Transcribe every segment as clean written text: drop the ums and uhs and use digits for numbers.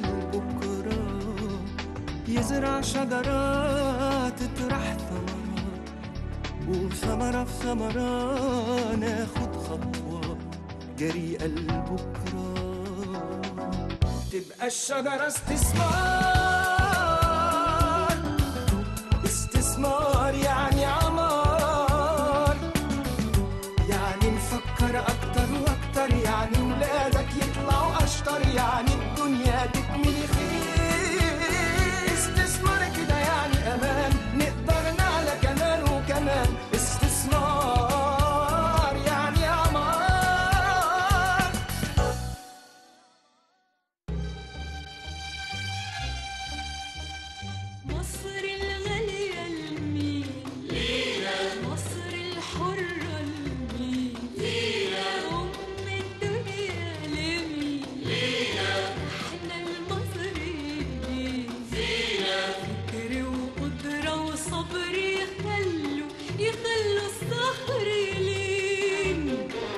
لبكرة، يزرع شجرة تطرح ثمرة، وثمرة في ثمرة ناخد خطوة جريئة لبكرة، تبقى الشجرة استثمار. استثمار يعني عمار، يعني نفكر أكتر وأكتر، يعني ولادك يطلعوا أشطر، يعني الدنيا تتملي خير. استثمار كده يعني أمان، نقدر نعلى كمان وكمان. استثمار يعني عمار. مصر الغالية لمين؟ لينا. مصر الحرة لمين؟ لينا. أم الدنيا لمين؟ لينا. احنا المصريين فينا فكر وقدرة وصبر يخلوا الصخر يلين.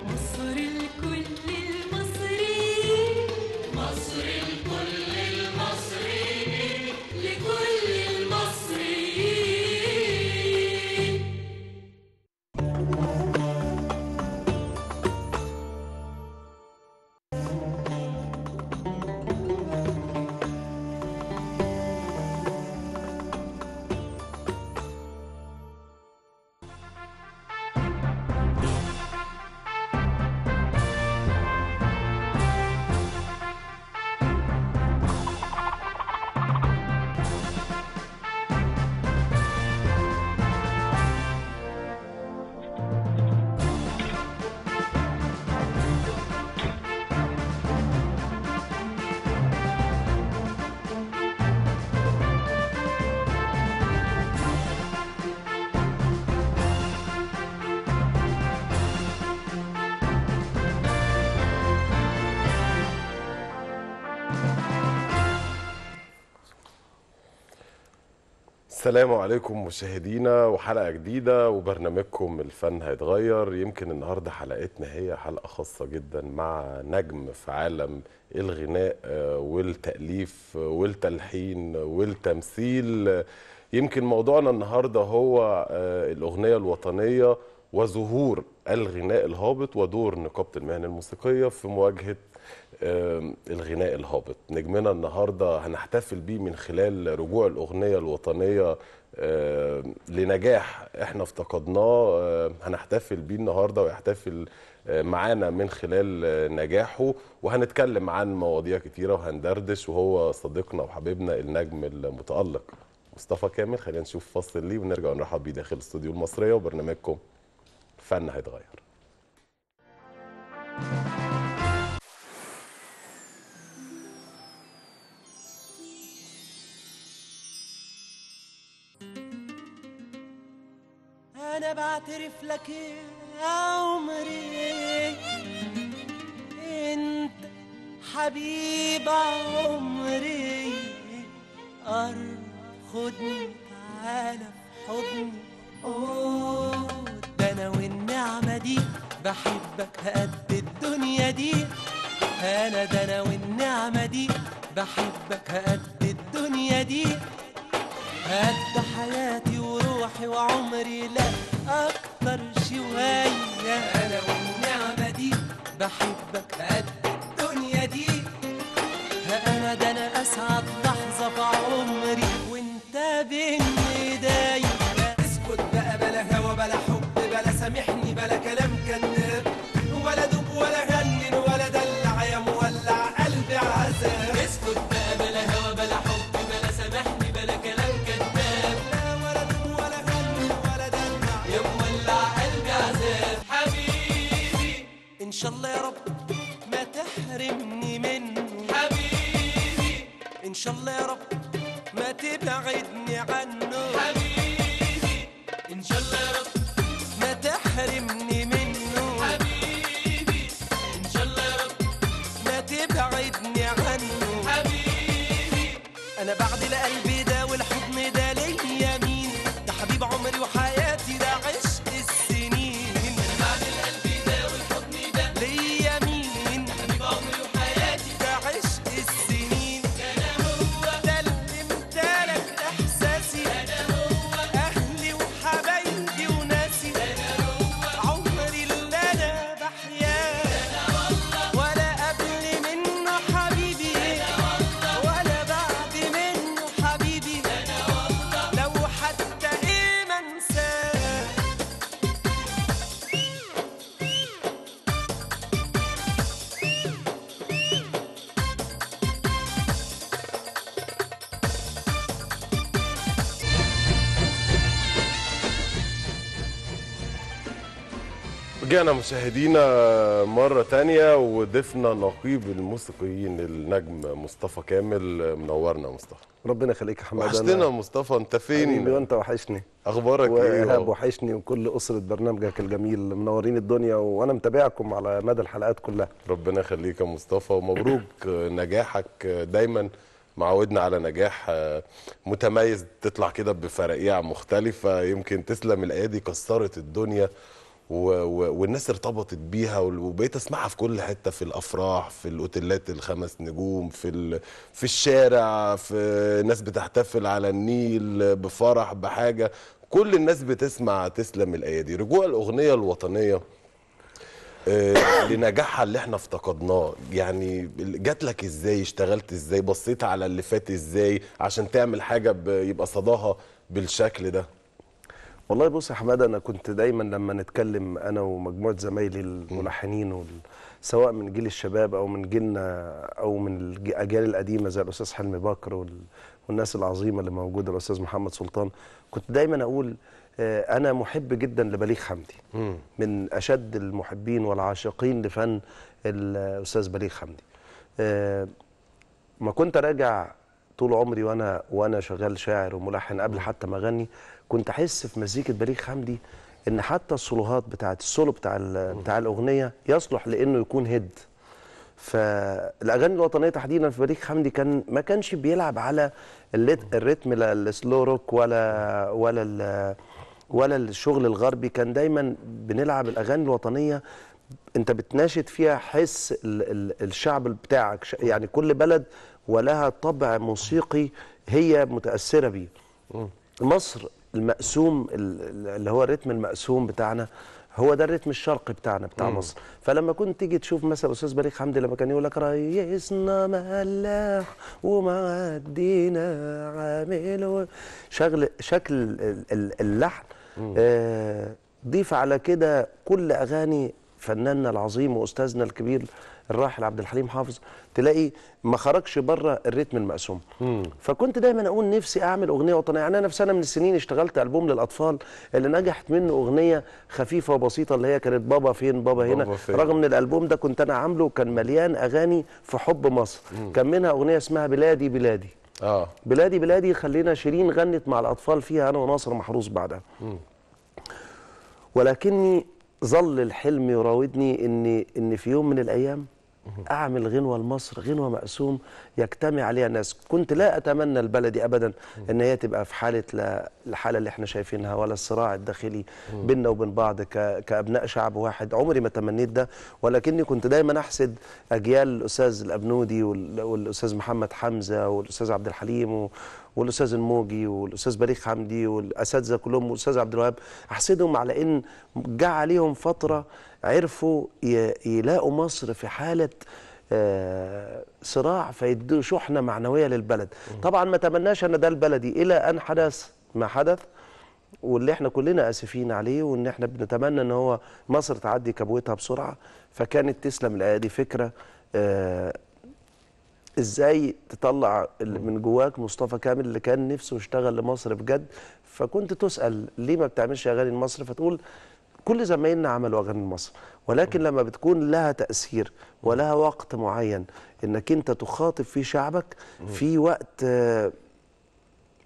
مصر لكل المصريين، مصر لكل المصريين، لكل المصريين. السلام عليكم مشاهدينا، وحلقة جديدة وبرنامجكم الفن هيتغير. يمكن النهاردة حلقتنا هي حلقة خاصة جدا مع نجم في عالم الغناء والتأليف والتلحين والتمثيل. يمكن موضوعنا النهاردة هو الأغنية الوطنية وظهور الغناء الهابط ودور نقابة المهن الموسيقية في مواجهة الغناء الهابط. نجمنا النهاردة هنحتفل بيه من خلال رجوع الأغنية الوطنية لنجاح احنا افتقدناه. هنحتفل بيه النهاردة ويحتفل معانا من خلال نجاحه، وهنتكلم عن مواضيع كتيرة وهندردش، وهو صديقنا وحبيبنا النجم المتألق مصطفى كامل. خلينا نشوف فاصل ليه ونرجع نرحب بيه داخل الاستوديو المصرية وبرنامجكم فن هيتغير. أنا بعترف لك يا عمري، أنت حبيب عمري، قرب خدني تعالى في حضني، أوه ده أنا والنعمة دي بحبك قد الدنيا دي. أنا ده أنا والنعمة دي بحبك قد الدنيا دي، قد حياتي وروحي وعمري، لا أكتر شوية. أنا والنعمة دي بحبك قد الدنيا دي، أنا ده أنا أسعد لحظة في عمري وأنت بين إيديا. اسكت بقى بلا هوا بلا حب بلا سامحني بلا كلام كذاب، ولا دوب ولا غنن ولا دلع يا مولع قلبي عذاب. اسكت بقى بلا هوا بلا حب بلا سامحني بلا كلام كذاب، لا ولا دوب ولا غنن ولا دلع يا مولع قلبي عذاب. حبيبي إن شاء الله يا رب ما تحرمني منه، حبيبي إن شاء الله يا رب ما تبعدني عنه، حبيبي إن شاء الله يا رب ما تحرمني منه، حبيبي إن شاء الله يا رب ما تبعدني عنه، حبيبي أنا بعد القلب ده والحضن ده ليا مين؟ ده حبيب عمري وحياتي ده عشق السنين. أنا بعد القلب ده والحضن ده ليا مين؟ ده حبيب عمري وحياتي ده عشق السنين. ده أنا رجعنا مشاهدينا مرة تانية وضيفنا نقيب الموسيقيين النجم مصطفى كامل. منورنا مصطفى. ربنا يخليك يا حماد. وحشتنا مصطفى، انت فين؟ وانت وحشني. اخبارك ايه؟ وإيهاب وحشني وكل أسرة برنامجك الجميل، منورين الدنيا وانا متابعكم على مدى الحلقات كلها. ربنا يخليك يا مصطفى ومبروك نجاحك. دايما معودنا على نجاح متميز، تطلع كده بفرقيع مختلفة. يمكن تسلم الأيادي كسرت الدنيا والناس ارتبطت بيها، وبقيت اسمعها في كل حتة، في الافراح، في الاوتيلات الخمس نجوم، في الشارع، في ناس بتحتفل على النيل بفرح بحاجة، كل الناس بتسمع تسلم الايادي. رجوع الاغنية الوطنية لنجاحها اللي احنا افتقدناه، يعني جات لك ازاي؟ اشتغلت ازاي؟ بصيت على اللي فات ازاي عشان تعمل حاجة يبقى صداها بالشكل ده؟ والله بص يا حمادة، انا كنت دايما لما نتكلم انا ومجموعة زمايلي الملحنين سواء من جيل الشباب او من جيلنا او من الاجيال القديمة زي الاستاذ حلمي بكر والناس العظيمة اللي موجودة، الاستاذ محمد سلطان، كنت دايما اقول انا محب جدا لبليغ حمدي، من اشد المحبين والعاشقين لفن الاستاذ بليغ حمدي. ما كنت راجع طول عمري وانا شغال شاعر وملحن قبل حتى ما اغني، كنت احس في مزيكة بليغ حمدي ان حتى السولوهات بتاعت السولو بتاع الاغنية يصلح لانه يكون هيد. فالاغاني الوطنية تحديدا في بليغ حمدي كان ما كانش بيلعب على الريتم، لا ال slow rock ولا الشغل الغربي. كان دايما بنلعب الاغاني الوطنية انت بتناشد فيها حس الشعب بتاعك، يعني كل بلد ولها طبع موسيقي هي متاثرة بيه. مصر المقسوم اللي هو الريتم المقسوم بتاعنا، هو ده الريتم الشرقي بتاعنا بتاع مصر. فلما كنت تيجي تشوف مثلا استاذ بليغ حمدي لما كان يقول لك ريسنا ملاح ومعدينا عامل شغل شكل اللحن، ضيف على كده كل اغاني فناننا العظيم واستاذنا الكبير الراحل عبد الحليم حافظ، تلاقي ما خرجش بره الريتم المقسوم. فكنت دايما اقول نفسي اعمل اغنية وطنية. يعني انا في سنة من السنين اشتغلت البوم للاطفال اللي نجحت منه اغنية خفيفة وبسيطة اللي هي كانت بابا فين بابا هنا، بابا فين. رغم ان الالبوم ده كنت انا عامله كان مليان اغاني في حب مصر، كان منها اغنية اسمها بلادي بلادي. بلادي بلادي خلينا شيرين غنت مع الاطفال فيها انا وناصر محروس بعدها. ولكني ظل الحلم يراودني ان في يوم من الايام اعمل غنوه لمصر، غنوه مقسوم يجتمع عليها الناس. كنت لا اتمنى البلدي ابدا ان هي تبقى في حاله الحالة اللي احنا شايفينها، ولا الصراع الداخلي بيننا وبين بعض كابناء شعب واحد. عمري ما تمنيت ده، ولكني كنت دايما احسد اجيال الاستاذ الابنودي والاستاذ محمد حمزة والاستاذ عبد الحليم والاستاذ الموجي والاستاذ بليغ حمدي والاساتذه كلهم والاستاذ عبد الوهاب، احسدهم على ان جه عليهم فترة عرفوا يلاقوا مصر في حاله صراع فيدوا شحنه معنوية للبلد. طبعا ما تمناش ان ده البلدي الى ان حدث ما حدث، واللي احنا كلنا اسفين عليه، وان احنا بنتمنى ان هو مصر تعدي كبوتها بسرعة. فكانت تسلم الايادي فكرة ازاي تطلع من جواك مصطفى كامل اللي كان نفسه يشتغل لمصر بجد. فكنت تسأل ليه ما بتعملش اغاني لمصر، فتقول كل زمايلنا عملوا اغاني لمصر، ولكن لما بتكون لها تأثير ولها وقت معين انك انت تخاطب فيه شعبك في وقت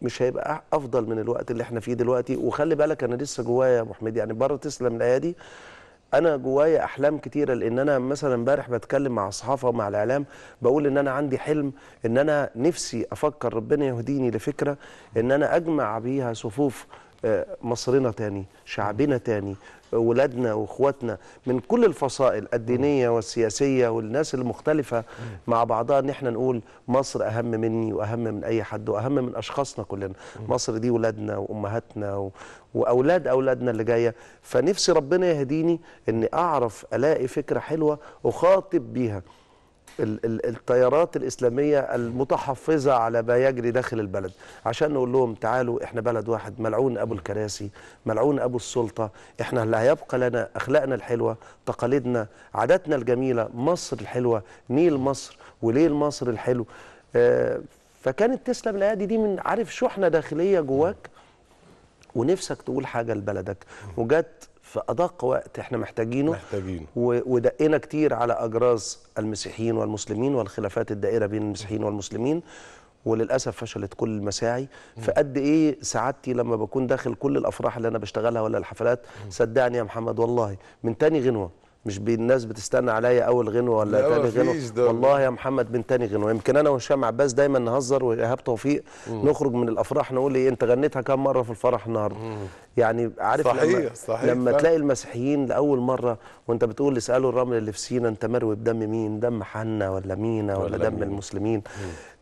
مش هيبقى افضل من الوقت اللي احنا فيه دلوقتي. وخلي بالك انا لسه جوايا يا ابو حميد، يعني بره تسلم الايادي انا جوايا احلام كتيرة. لان انا مثلا امبارح بتكلم مع الصحافة ومع الاعلام بقول ان انا عندي حلم، ان انا نفسي افكر ربنا يهديني لفكرة ان انا اجمع بيها صفوف مصرنا تاني، شعبنا تاني، ولادنا واخواتنا من كل الفصائل الدينية والسياسية والناس المختلفة مع بعضها، ان احنا نقول مصر اهم مني واهم من اي حد واهم من اشخاصنا كلنا. مصر دي ولادنا وامهاتنا واولاد اولادنا اللي جاية. فنفسي ربنا يهديني اني اعرف الاقي فكرة حلوة اخاطب بيها التيارات الإسلامية المتحفظة على ما يجري داخل البلد، عشان نقول لهم تعالوا احنا بلد واحد، ملعون أبو الكراسي، ملعون أبو السلطة، احنا اللي هيبقى لنا أخلاقنا الحلوة، تقاليدنا، عاداتنا الجميلة، مصر الحلوة، نيل مصر وليل مصر الحلو. فكانت تسلم الأيادي دي من عارف شحنة داخلية جواك ونفسك تقول حاجة لبلدك، وجت في أدق وقت احنا محتاجينه. ودقينا كتير على أجراس المسيحيين والمسلمين والخلافات الدائرة بين المسيحيين والمسلمين، وللأسف فشلت كل المساعي. فقد إيه سعادتي لما بكون داخل كل الأفراح اللي أنا بشتغلها ولا الحفلات، صدقني يا محمد والله من تاني غنوة، مش الناس بتستنى عليا أول غنوة ولا تاني غنوة، والله يا محمد من تاني غنوة. يمكن أنا وهشام عباس دايما نهزر وإيهاب توفيق نخرج من الأفراح نقول إيه أنت غنيتها كام مرة في الفرح النهارده؟ يعني عارف. صحيح صحيح. لما تلاقي المسيحيين لأول مرة وأنت بتقول اسألوا الرمل اللي في سينا أنت مروي بدم مين؟ دم حنا ولا مينا ولا دم المسلمين؟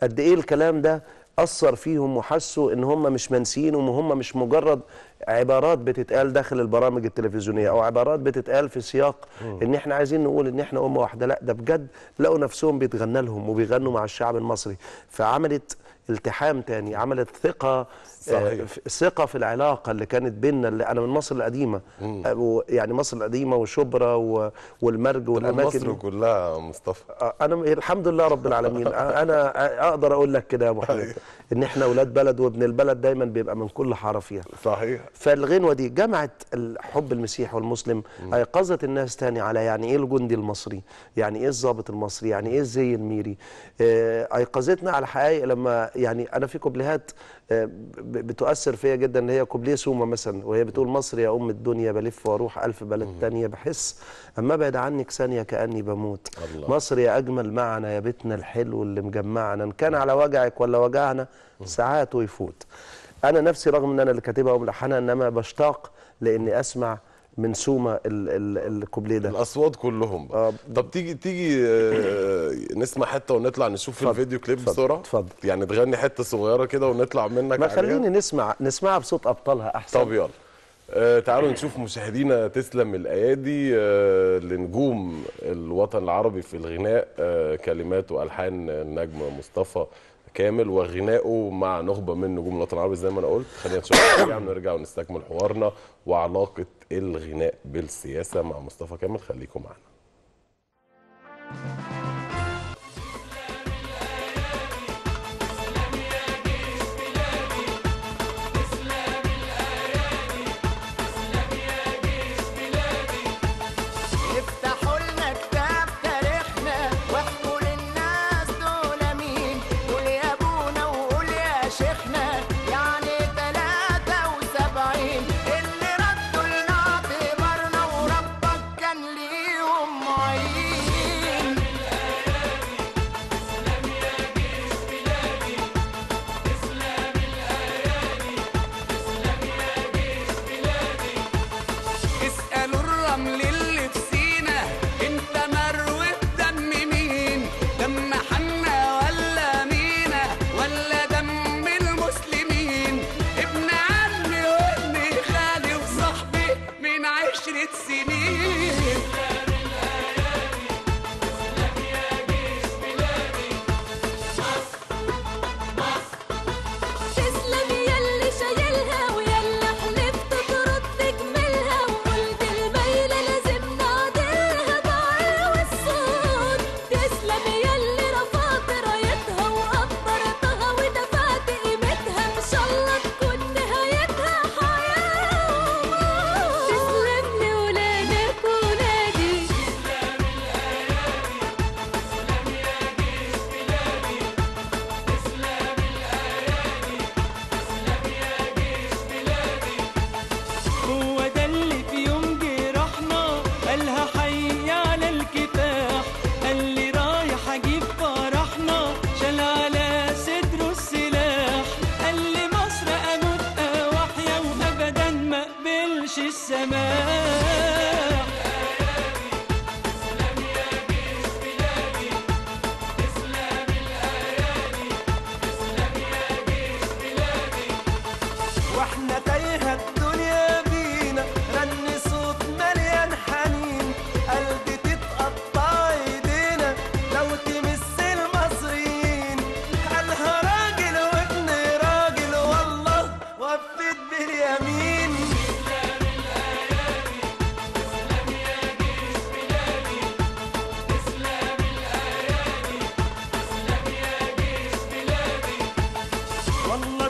قد إيه الكلام ده أثر فيهم وحسوا إن هم مش منسيين، وهم مش مجرد عبارات بتتقال داخل البرامج التلفزيونية أو عبارات بتتقال في سياق إن إحنا عايزين نقول إن إحنا أمة واحدة، لا ده بجد لقوا نفسهم بيتغنى لهم وبيغنوا مع الشعب المصري. فعملت التحام تاني، عملت ثقة. صحيح. ثقة في العلاقة اللي كانت بيننا، اللي أنا من مصر القديمة، يعني مصر القديمة وشبرا والمرج والأماكن، مصر كلها مصطفى. أنا الحمد لله رب العالمين أنا أقدر أقول لك كده يا محمد إن إحنا أولاد بلد، وابن البلد دايما بيبقى من كل حارة فيها. صحيح. فالغنوة دي جمعت الحب المسيح والمسلم، أيقظت الناس تاني على يعني إيه الجندي المصري، يعني إيه الضابط المصري، يعني إيه الزي الميري. أيقظتنا على حقائق. لما يعني أنا في كوبليهات بتؤثر فيا جدا، اللي هي كوبليه سومة مثلا، وهي بتقول مصر يا أم الدنيا بلف وأروح ألف بلد تانية، بحس أما أبعد عنك ثانية كأني بموت. الله. مصر يا أجمل معنى يا بيتنا الحلو اللي مجمعنا، إن كان على وجعك ولا وجعنا ساعات ويفوت. أنا نفسي رغم إن أنا اللي كاتبها وملحنها، إنما بشتاق لإني أسمع من سومة الكوبليه ده، الاصوات كلهم بقى. طب تيجي نسمع حتة ونطلع نشوف الفيديو كليب بسرعة. اتفضل. يعني تغني حتة صغيرة كده ونطلع منك. ما خليني نسمعها بصوت ابطالها احسن. طب يلا تعالوا نشوف مشاهدينا تسلم الايادي لنجوم الوطن العربي في الغناء، كلمات والحان النجم مصطفى كامل وغنائه مع نخبة من نجوم الوطن العربي زي ما انا قلت. خلينا نشوف سريعا ونرجع ونستكمل حوارنا وعلاقة الغناء بالسياسة مع مصطفى كامل. خليكم معنا.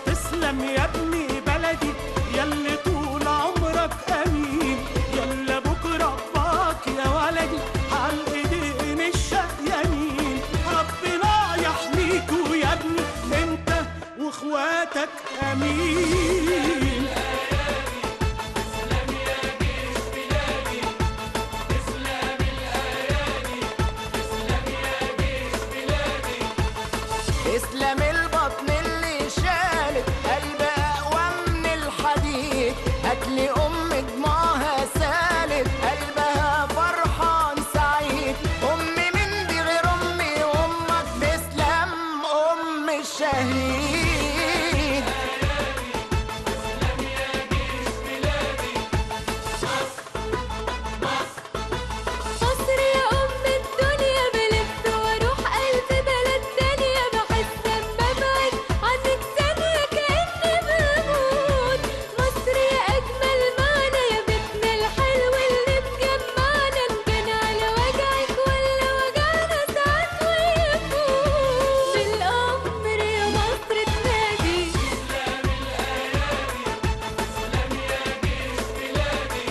تسلم يا ابني بلدي يلي طول عمرك امين، يلي الجميل. تسلم يا جيش بلادي، تسلم الأيادي، تسلم يا جيش بلادي. تسلم البطن اللي شالت قلب أقوى من الحديد، هاتلي أم دموعها سالت قلبها فرحان سعيد، أمي من دي غير أمي وأمك، تسلم أم الشهيد. تسلم يا جيش بلادي. مصر مصر مصر يا أم الدنيا، بلف واروح ألف بلد تانية، بحس لما أبعد عنك ثانية كأني بموت. مصر يا أجمل معنى، يا بيتنا الحلو اللي مجمعنا، إن كان على وجعك ولا وجعنا ساعات ويفوت. بالأمر يا مصر تنادي، تسلم الأيادي، تسلم يا جيش بلادي.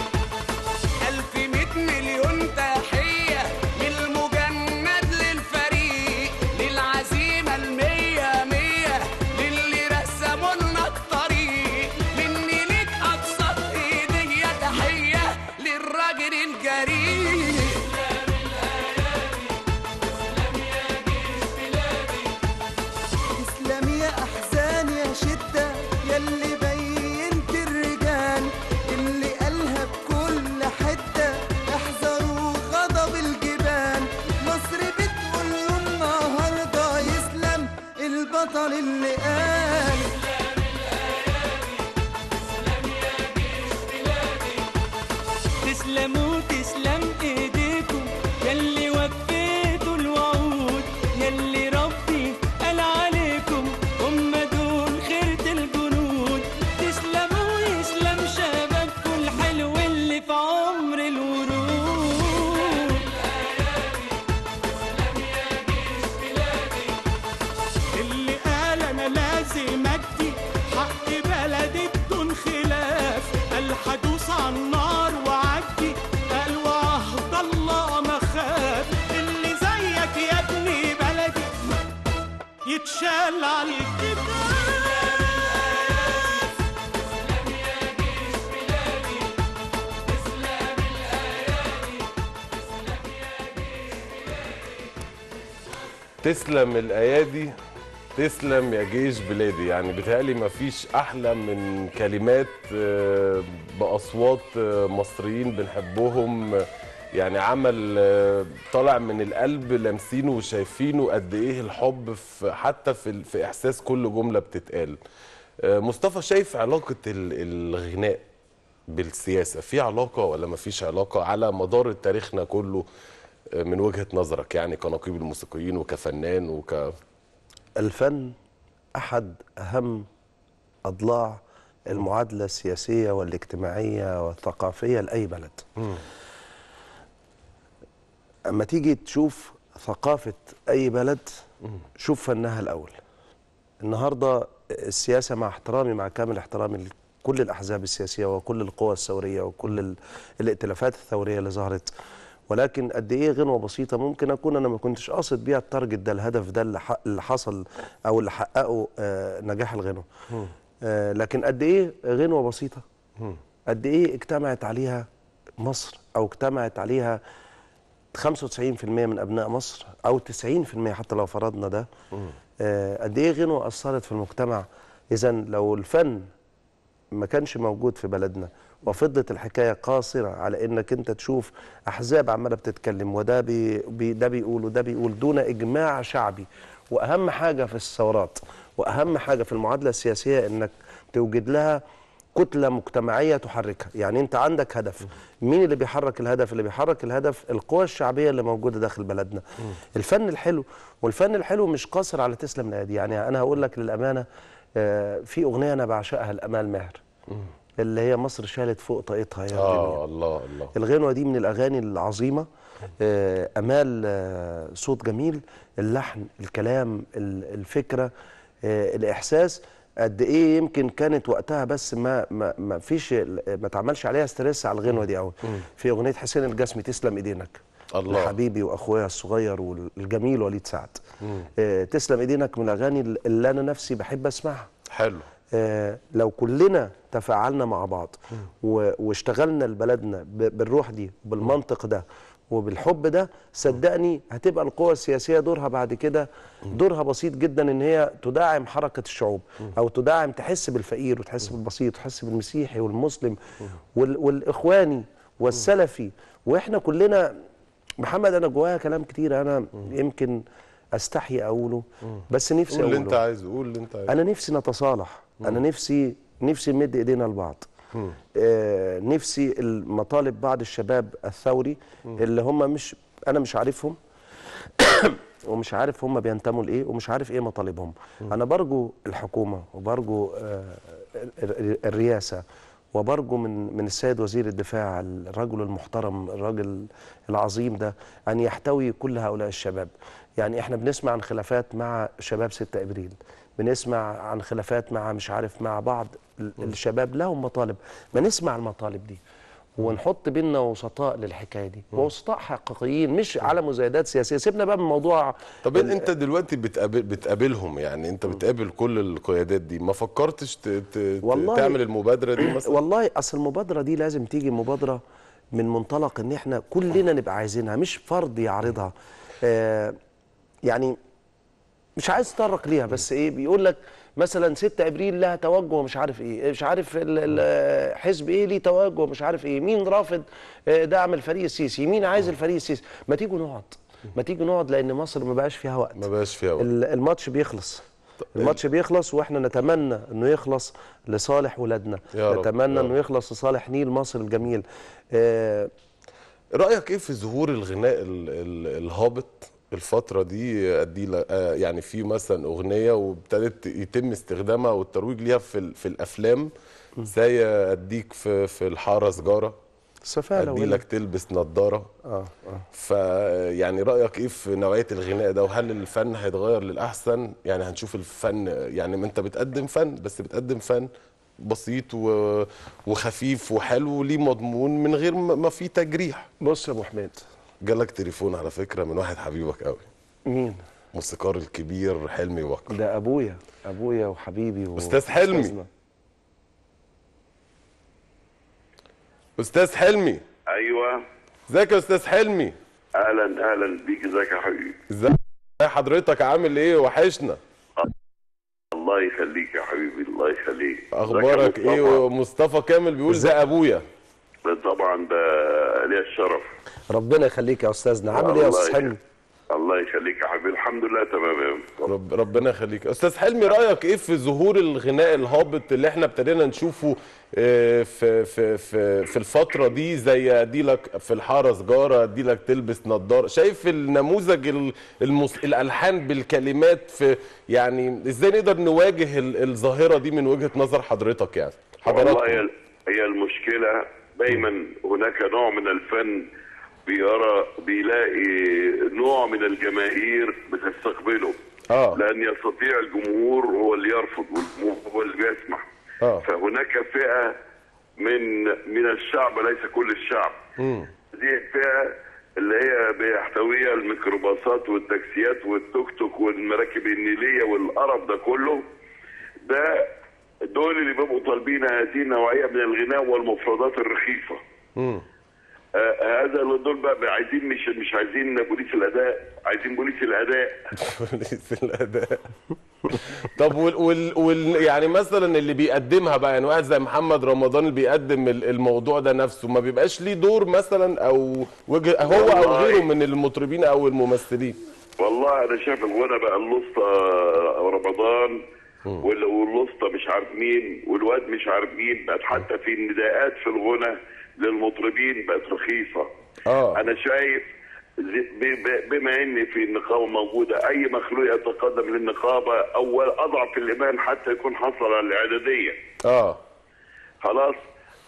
1100 مليون تحية للمجند للفريق، للعزيمة المية مية، للي رسموا لنا الطريق، مني ليك أبسط هدية، تحية للراجل الجريء. تسلم الأيادي، تسلم يا جيش بلادي. تسلم يا أحزان يا شدة، يلي بينت الرجال، اللي قالها بكل حتة، احذروا غضب الجبال، مصر بتقول له النهارده يسلم البطل اللي قال. تسلم الأيادي، تسلم يا جيش بلادي. تسلموا تسلم ايديكم يلي وفيتوا الوعود، يلي ربي قال عليكم هم دول خيرة الجنود. تسلموا يسلم شبابكم الحلو اللي في عمر الورود. تسلم يا جيش بلادي. اللي قال انا لازم ادي حق بلدي بدون خلاف، قال هدوس على النار وعدي، قال وعهد الله ما خاف. اللي زيك يا ابني بلدي يتشال على الكتاف. تسلم يا جيش بلادي، تسلم الأيادي، تسلم يا جيش بلادي. تسلم الايادي، تسلم يا جيش بلادي. يعني بيتهيألي مفيش احلى من كلمات باصوات مصريين بنحبهم، يعني عمل طالع من القلب، لامسينه وشايفينه قد ايه الحب في حتى في احساس كل جملة بتتقال. مصطفى، شايف علاقة الغناء بالسياسة، في علاقة ولا مفيش علاقة على مدار تاريخنا كله من وجهه نظرك، يعني كنقيب الموسيقيين وكفنان وك الفن أحد أهم أضلاع المعادلة السياسية والاجتماعية والثقافية لأي بلد. أما تيجي تشوف ثقافة أي بلد، شوف فنها الأول. النهاردة السياسة، مع احترامي، مع كامل احترامي لكل الأحزاب السياسية وكل القوى الثورية وكل الائتلافات الثورية اللي ظهرت، ولكن قد ايه غنوه بسيطة ممكن اكون انا ما كنتش قاصد بيها ال target ده، الهدف ده اللي حصل او اللي حققه نجاح الغنوه، لكن قد ايه غنوه بسيطة، قد ايه اجتمعت عليها مصر، او اجتمعت عليها 95% من ابناء مصر، او 90% حتى لو فرضنا ده. قد ايه غنوه اثرت في المجتمع. اذا لو الفن ما كانش موجود في بلدنا وفضلت الحكاية قاصرة على انك انت تشوف احزاب عماله بتتكلم، وده ده بيقول وده بيقول، دون اجماع شعبي. واهم حاجة في الثورات واهم حاجة في المعادلة السياسية انك توجد لها كتلة مجتمعية تحركها. يعني انت عندك هدف، مين اللي بيحرك الهدف؟ اللي بيحرك الهدف القوى الشعبية اللي موجودة داخل بلدنا. الفن الحلو، والفن الحلو مش قاصر على تسلم الايادي. يعني انا هقول لك للامانة، في اغنية انا بعشقها لامال ماهر، اللي هي مصر شالت فوق طاقتها يا جميل. الله الله، الغنوه دي من الاغاني العظيمة. امال صوت جميل، اللحن، الكلام، الفكرة، الاحساس. قد ايه يمكن كانت وقتها بس ما فيش، ما اتعملش عليها stress على الغنوه دي قوي. في اغنية حسين الجسمي تسلم ايدينك، الله، حبيبي واخويا الصغير والجميل وليد سعد. تسلم ايدينك من الاغاني اللي انا نفسي بحب اسمعها. حلو. لو كلنا تفاعلنا مع بعض واشتغلنا لبلدنا بالروح دي بالمنطق ده وبالحب ده، صدقني هتبقى القوى السياسية دورها بعد كده دورها بسيط جدا، ان هي تدعم حركة الشعوب او تدعم، تحس بالفقير وتحس بالبسيط وتحس بالمسيحي والمسلم والاخواني والسلفي، واحنا كلنا. محمد انا جوايا كلام كتير انا يمكن استحي اقوله، بس نفسي اقوله. قول اللي انت عايزه، قول اللي انت عايزه. انا نفسي نتصالح، انا نفسي نمد ايدينا لبعض. نفسي المطالب بعض الشباب الثوري اللي هم مش، انا مش عارفهم ومش عارف هم بينتموا لايه ومش عارف ايه مطالبهم. انا برجو الحكومة وبرجو الرئاسة وبرجو من السيد وزير الدفاع، الرجل المحترم الرجل العظيم ده، ان يحتوي كل هؤلاء الشباب. يعني احنا بنسمع عن خلافات مع شباب 6 ابريل، بنسمع عن خلافات مع مش عارف مع بعض الشباب لهم مطالب، ما نسمع المطالب دي ونحط بينا وسطاء للحكايه دي، وسطاء حقيقيين مش على مزايدات سياسية. سيبنا بقى من موضوع. طب انت دلوقتي بتقابلهم، يعني انت بتقابل كل القيادات دي، ما فكرتش تعمل المبادرة دي مثلا؟ والله اصل المبادرة دي لازم تيجي مبادرة من منطلق ان احنا كلنا نبقى عايزينها، مش فرد يعرضها. يعني مش عايز اتطرق ليها، بس ايه بيقول لك مثلا 6 ابريل لها توجه مش عارف ايه، مش عارف حزب ايه ليه توجه مش عارف ايه، مين رافض دعم الفريق السيسي، مين عايز الفريق السيسي. ما تيجوا نقعد، ما تيجوا نقعد، لان مصر ما بقاش فيها وقت، ما بقاش فيها وقت. الماتش بيخلص، الماتش بيخلص، واحنا نتمنى انه يخلص لصالح ولادنا، نتمنى انه يخلص لصالح نيل مصر الجميل. رايك ايه في ظهور الغناء الهابط الفترة دي؟ ادي يعني في مثلا اغنية وابتدت يتم استخدامها والترويج ليها في الافلام، زي اديك في الحارة سجارة، ادي لك تلبس نظارة. فيعني رأيك ايه في نوعية الغناء ده؟ وهل الفن هيتغير للأحسن؟ يعني هنشوف الفن، يعني ما انت بتقدم فن، بس بتقدم فن بسيط وخفيف وحلو ليه مضمون من غير ما في تجريح. بص يا ابو حميد، جالك تليفون على فكرة من واحد حبيبك قوي. مين؟ موسيقار الكبير حلمي بكر. ده ابويا، ابويا وحبيبي استاذ حلمي. استاذ حلمي. ايوه، ازيك يا استاذ حلمي؟ اهلا اهلا بيك، ازيك يا حبيبي؟ ازي حضرتك، عامل ايه؟ وحشنا. الله يخليك يا حبيبي، الله يخليك. اخبارك ايه؟ ومصطفى كامل بيقول ده ابويا. طبعا ده ليا الشرف. ربنا يخليك يا استاذنا. عامل ايه يا استاذ حلمي؟ الله يخليك يا حبيبي، الحمد لله تمام. ربنا يخليك. استاذ حلمي، رايك ايه في ظهور الغناء الهابط اللي احنا ابتدينا نشوفه في في في في الفترة دي، زي اديلك في الحارة سجاره، اديلك تلبس نظاره؟ شايف النموذج الالحان بالكلمات في، يعني ازاي نقدر نواجه الظاهرة دي من وجهه نظر حضرتك؟ يعني حضرتك والله هي المشكلة دايما هناك نوع من الفن بيرى بيلاقي نوع من الجماهير بتستقبله، لأن يستطيع الجمهور هو اللي يرفض والجمهور هو اللي بيسمع. فهناك فئة من الشعب، ليس كل الشعب. دي الفئة اللي هي بيحتويها الميكروباصات والتاكسيات والتوك توك والمراكب النيلية والقرف ده كله، ده دول اللي بيبقوا طالبين هذه النوعية من الغناء والمفردات الرخيصة. هذا دول بقى عايزين، مش عايزين بوليس الاداء، عايزين بوليس الاداء. بوليس الاداء. طب وال يعني مثلا اللي بيقدمها بقى، يعني واحد زي محمد رمضان اللي بيقدم الموضوع ده نفسه، ما بيبقاش ليه دور مثلا او وجه هو او غيره من المطربين او الممثلين؟ والله انا شايف الغنى بقى الوسطى رمضان والوسطى مش عارف مين والواد مش عارف مين، بقت حتى في النداءات في الغنى للمطربين بقت رخيصة. انا شايف بما ان في النقابة موجودة، اي مخلوق يتقدم للنقابه اول اضعف الايمان حتى يكون حصل على الاعدادية. خلاص،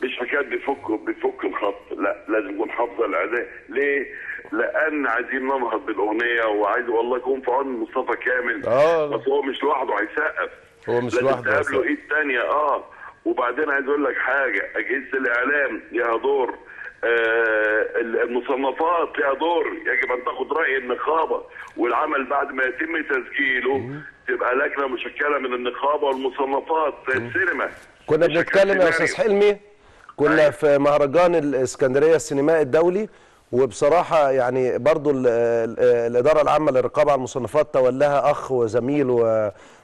مش حكاية بيفك الخط، لا لازم يكون حافظ الاعدادية. ليه؟ لان عايزين ننهض بالاغنيه، وعايز والله يكون في عون مصطفى كامل. بس هو مش لوحده هيسقف، هو مش لوحده، لازم تقابله ايد ثانية. وبعدين عايز اقول لك حاجة، اجهزة الاعلام ليها دور، المصنفات لها دور، يجب ان تاخد راي النقابة، والعمل بعد ما يتم تسجيله تبقى لجنة مشكلة من النقابة والمصنفات زي السينما. كنا بنتكلم يا استاذ حلمي، كنا في مهرجان الاسكندرية السينمائي الدولي، وبصراحة يعني برضو الادارة العامة للرقابة على المصنفات تولاها اخ وزميل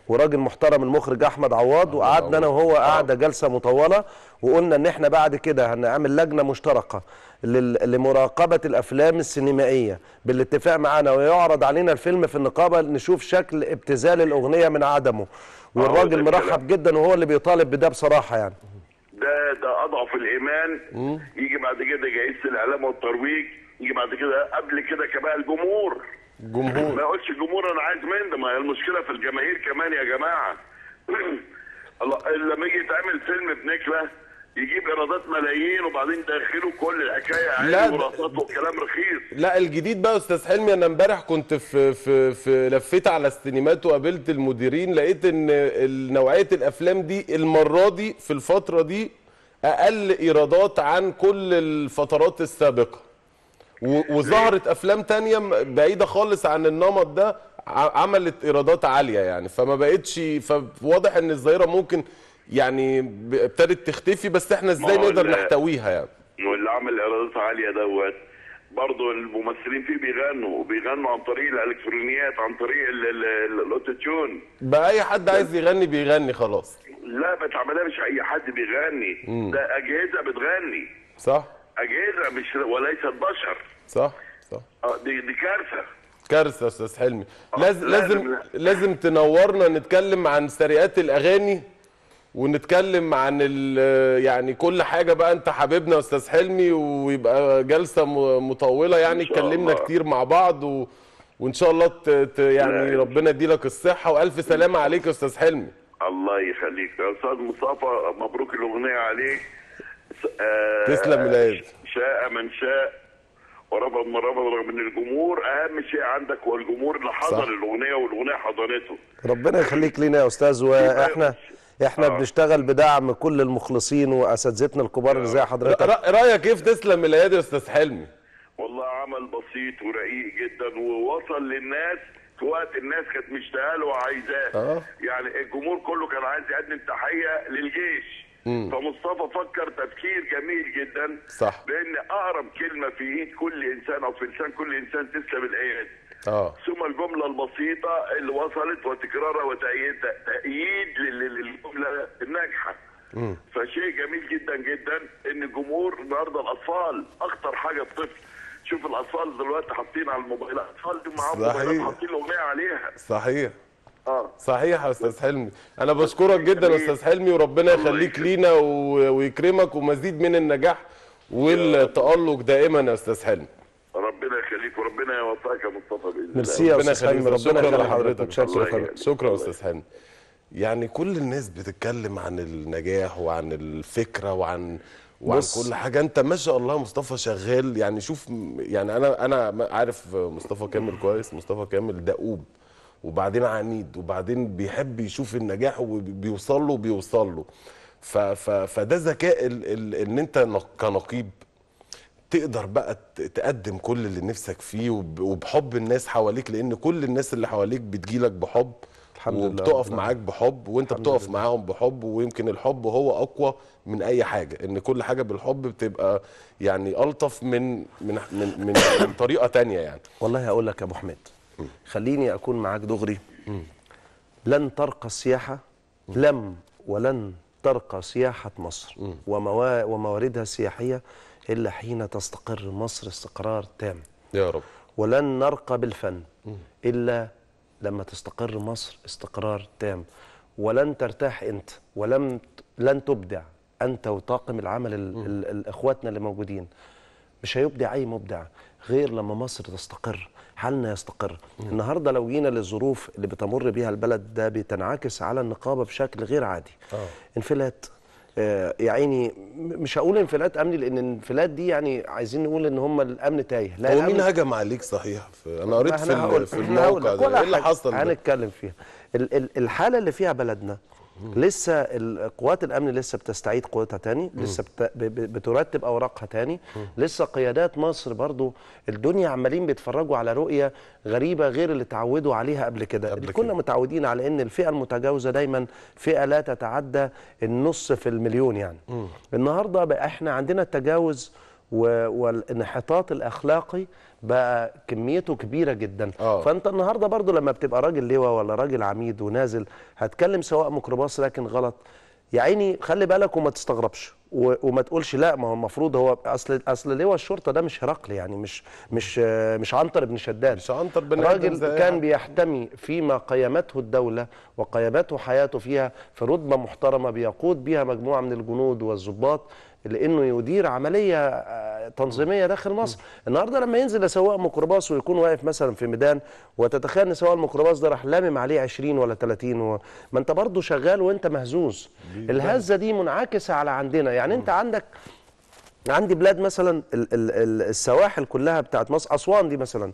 وراجل محترم المخرج احمد عواض، وقعدنا انا وهو قعدة جلسه مطولة، وقلنا ان احنا بعد كده هنعمل لجنة مشتركة لمراقبه الافلام السينمائية بالاتفاق معانا، ويعرض علينا الفيلم في النقابة نشوف شكل ابتذال الاغنية من عدمه. والراجل مرحب جدا وهو اللي بيطالب بده بصراحة يعني. ده اضعف الايمان. يجي بعد كده جائزة الاعلام والترويج، يجي بعد كده قبل كده كمان الجمهور. ما يقولش الجمهور انا عايز من ده، ما هي المشكلة في الجماهير كمان يا جماعة. الله، لما يجي يتعمل فيلم بنكله يجيب ايرادات ملايين وبعدين داخله كل الحكاية عين ورقصات وكلام رخيص. لا الجديد بقى يا استاذ حلمي، انا امبارح كنت في في في لفيت على السينمات وقابلت المديرين، لقيت ان نوعية الافلام دي المرة دي في الفترة دي اقل ايرادات عن كل الفترات السابقة، وظهرت افلام تانية بعيدة خالص عن النمط ده عملت ايرادات عالية يعني، فما بقتش، فواضح ان الظاهرة ممكن يعني ابتدت تختفي، بس احنا ازاي نقدر نحتويها يعني؟ واللي عمل ايرادات عالية دوت برضه الممثلين فيه بيغنوا، وبيغنوا عن طريق الالكترونيات، عن طريق ال auto-tune. بقى اي حد عايز يغني بيغني خلاص. لا ما تعملها، مش اي حد بيغني، ده اجهزة بتغني. صح، اجهزة مش وليست بشر. صح صح. دي كارثة، كارثة يا استاذ حلمي. لازم لازم تنورنا، نتكلم عن سرقات الاغاني ونتكلم عن يعني كل حاجة بقى. انت حبيبنا يا استاذ حلمي، ويبقى جلسه مطولة يعني، اتكلمنا كتير مع بعض وان شاء الله يعني ربنا يديلك الصحة، والف سلامه عليك يا استاذ حلمي. الله يخليك يا استاذ مصطفى، مبروك الاغنية عليك. تسلم العيد. شاء من شاء ورفض من رفض، رغم ان الجمهور اهم شيء عندك هو الجمهور اللي حضر الاغنية والاغنية حضنته. ربنا يخليك لينا يا استاذ، واحنا بنشتغل بدعم كل المخلصين واساتذتنا الكبار اللي زي حضرتك. رايك كيف تسلم الايادي يا استاذ حلمي؟ والله عمل بسيط ورقيق جدا، ووصل للناس في وقت الناس كانت مشتاقة له وعايزاه. يعني الجمهور كله كان عايز يقدم تحية للجيش. فمصطفى فكر تفكير جميل جدا، صح، بان اقرب كلمة في ايد كل انسان او في لسان كل انسان تسلم الايادي. ثم الجملة البسيطة اللي وصلت وتكرارها وتأييد للجملة الناجحة. فشيء جميل جدا جدا ان الجمهور النهارده، الاطفال اخطر حاجة الطفل. شوف الاطفال دلوقتي حاطين على الموبايل، الاطفال دي معاهم موبايلات حاطين الاغنية عليها. صحيح. صحيح يا استاذ حلمي، انا بشكرك جدا يا استاذ حلمي، وربنا يخليك لينا ويكرمك، ومزيد من النجاح والتألق دائما يا استاذ حلمي. ربنا يخليك وربنا يوفقك يا مصطفى باذن الله. ميرسي يا استاذ حلمي، ربنا يخلي حضرتك. شكرا يا استاذ حلمي. يعني كل الناس بتتكلم عن النجاح وعن الفكرة وعن كل حاجة، انت ما شاء الله مصطفى شغال يعني. شوف يعني انا عارف مصطفى كامل كويس. مصطفى كامل دؤوب، وبعدين عنيد، وبعدين بيحب يشوف النجاح وبيوصل له بيوصل له. فده ذكاء ان انت كنقيب تقدر بقى تقدم كل اللي نفسك فيه وبحب الناس حواليك، لان كل الناس اللي حواليك بتجيلك بحب، الحمد لله، وبتقف معاك بحب، وانت بتقف معاهم بحب. ويمكن الحب هو اقوى من اي حاجة، ان كل حاجة بالحب بتبقى يعني الطف من من من من, من طريقه تانية يعني. والله هقول لك يا ابو حميد، خليني اكون معاك دغري. لن ترقى السياحة، لم ولن ترقى سياحة مصر ومواردها السياحية الا حين تستقر مصر استقرار تام يا رب. ولن نرقى بالفن الا لما تستقر مصر استقرار تام. ولن ترتاح انت، ولن تبدع انت وطاقم العمل اخواتنا اللي موجودين. مش هيبدع اي مبدع غير لما مصر تستقر، حالنا يستقر. النهارده لو جينا للظروف اللي بتمر بيها البلد، ده بتنعكس على النقابة بشكل غير عادي. انفلات، يا عيني، مش هقول انفلات امني، لان الانفلات دي يعني عايزين نقول ان هم الامن تايه. لا، هو مين هجم عليك صحيح؟ انا قريت في الموقع ده، ايه اللي حصل؟ هنتكلم فيها. الحالة اللي فيها بلدنا لسه قوات الامن لسه بتستعيد قوتها تاني، لسه بترتب اوراقها تاني، لسه قيادات مصر برضو الدنيا عمالين بيتفرجوا على رؤية غريبة غير اللي تعودوا عليها قبل كده. كنا متعودين على ان الفئة المتجاوزه دايما فئة لا تتعدى النص في المليون يعني. النهارده بقى احنا عندنا التجاوز والانحطاط الاخلاقي بقى كميته كبيرة جدا. فانت النهارده برضو لما بتبقى راجل لواء ولا راجل عميد ونازل هتكلم سواق ميكروباص لكن غلط، يا عيني خلي بالك وما تستغربش وما تقولش لا ما هو المفروض هو اصل لواء الشرطة ده مش هرقل يعني، مش مش مش عنتر بن شداد، مش عنتر بن راجل كان بيحتمي فيما قيمته الدولة وقيمته حياته فيها في رتبه محترمه بيقود بيها مجموعة من الجنود والضباط لانه يدير عملية تنظيميه داخل مصر. النهارده لما ينزل لسواق ميكروباص ويكون واقف مثلا في ميدان، وتتخيل ان سواق الميكروباص ده راح لامم عليه 20 ولا 30 ما انت برضه شغال وانت مهزوز. الهزة دي منعكسه على عندنا يعني. انت عندك عندي بلاد مثلا السواحل كلها بتاعت مصر، اسوان دي مثلا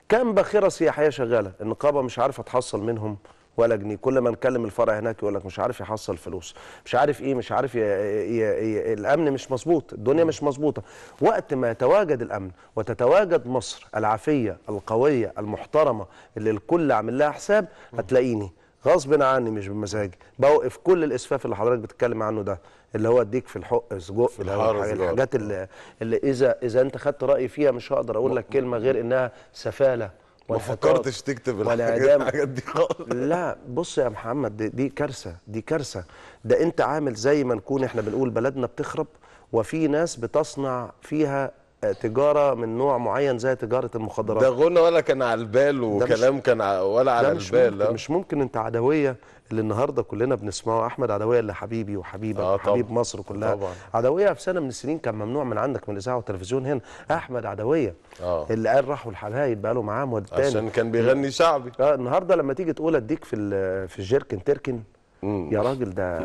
كام باخره سياحية شغالة، النقابة مش عارفه تحصل منهم ولا جنيه. كل ما نكلم الفرع هناك يقول لك مش عارف يحصل فلوس، مش عارف ايه، مش عارف الامن مش مظبوط، الدنيا مش مظبوطة. وقت ما يتواجد الامن وتتواجد مصر العافية القوية المحترمة اللي الكل عامل لها حساب، هتلاقيني غصب عني مش بمزاجي بوقف كل الاسفاف اللي حضرتك بتتكلم عنه ده، اللي هو اديك في الحق سجق، الحاجات اللي اذا انت خدت رايي فيها مش هقدر اقول لك كلمة غير انها سفاله. ما فكرتش تكتب الحاجات دي خالص؟ لا بص يا محمد، دي كارثة، دي كارثة. ده انت عامل زي ما نكون احنا بنقول بلدنا بتخرب وفي ناس بتصنع فيها تجارة من نوع معين زي تجارة المخدرات. ده غنى ولا كان على البال وكلام كان ولا على البال. لا مش ممكن. انت عدويه اللي النهارده كلنا بنسمعه، احمد عدويه اللي حبيبي وحبيبك وحبيب مصر كلها. طبعا. عدويه في سنة من السنين كان ممنوع من عندك من الاذاعة والتلفزيون هنا. احمد عدويه اللي قال راحوا الحبايب بقى له معاه والتاني عشان كان بيغني شعبي. النهارده لما تيجي تقول اديك في الجيركن تركن، يا راجل ده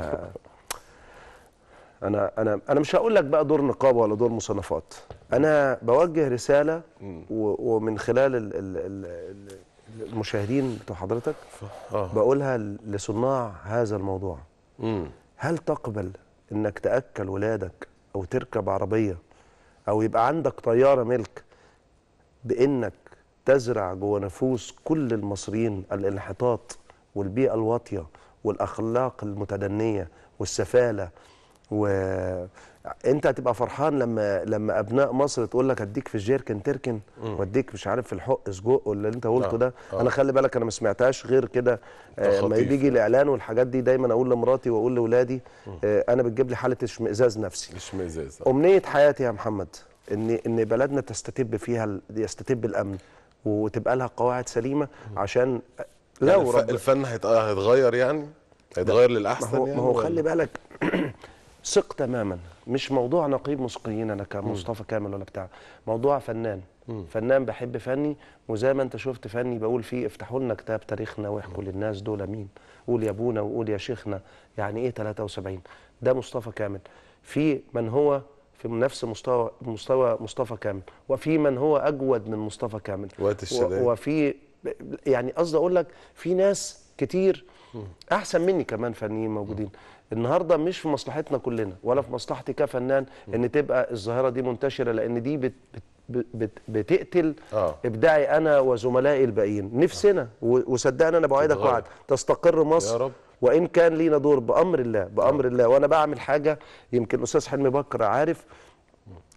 انا مش هقول لك بقى دور نقابة ولا دور مصنفات. انا بوجه رسالة ومن خلال المشاهدين بتوع حضرتك بقولها لصناع هذا الموضوع. هل تقبل انك تاكل ولادك او تركب عربية او يبقى عندك طيارة ملك بانك تزرع جوه نفوس كل المصريين الانحطاط والبيئة الواطيه والاخلاق المتدنيه والسفاله؟ وانت هتبقى فرحان لما ابناء مصر تقول لك اديك في الجيركن تركن واديك مش عارف في الحق سجق واللي انت قلته ده. انا خلي بالك انا ما سمعتهاش غير كده. لما بيجي الاعلان والحاجات دي دايما اقول لمراتي واقول لاولادي انا بتجيب لي حاله اشمئزاز نفسي. اشمئزاز. امنية حياتي يا محمد ان بلدنا تستتب فيها، يستتب الامن وتبقى لها قواعد سليمة، عشان لو يعني الفن هيتغير، يعني هيتغير للاحسن. ما هو خلي بالك ثق تماما، مش موضوع نقيب موسيقيين انا كمصطفى كامل ولا بتاع، موضوع فنان. فنان بحب فني، وزي ما انت شفت فني بقول فيه افتحوا لنا كتاب تاريخنا واحكوا للناس دول مين، قول يا ابونا وقول يا شيخنا يعني ايه 73. ده مصطفى كامل. في من هو في نفس مستوى مصطفى كامل، وفي من هو اجود من مصطفى كامل وقت الشداد، وفي يعني قصدي اقول لك في ناس كتير احسن مني كمان فنيين موجودين. النهارده مش في مصلحتنا كلنا ولا في مصلحتي كفنان ان تبقى الظاهرة دي منتشرة، لان دي بت بت بتقتل ابداعي انا وزملائي الباقيين. نفسنا وصدقني انا بوعدك وعد تستقر مصر يا رب، وان كان لينا دور بامر الله، بامر الله. وانا بعمل حاجة يمكن الاستاذ حلمي بكر عارف،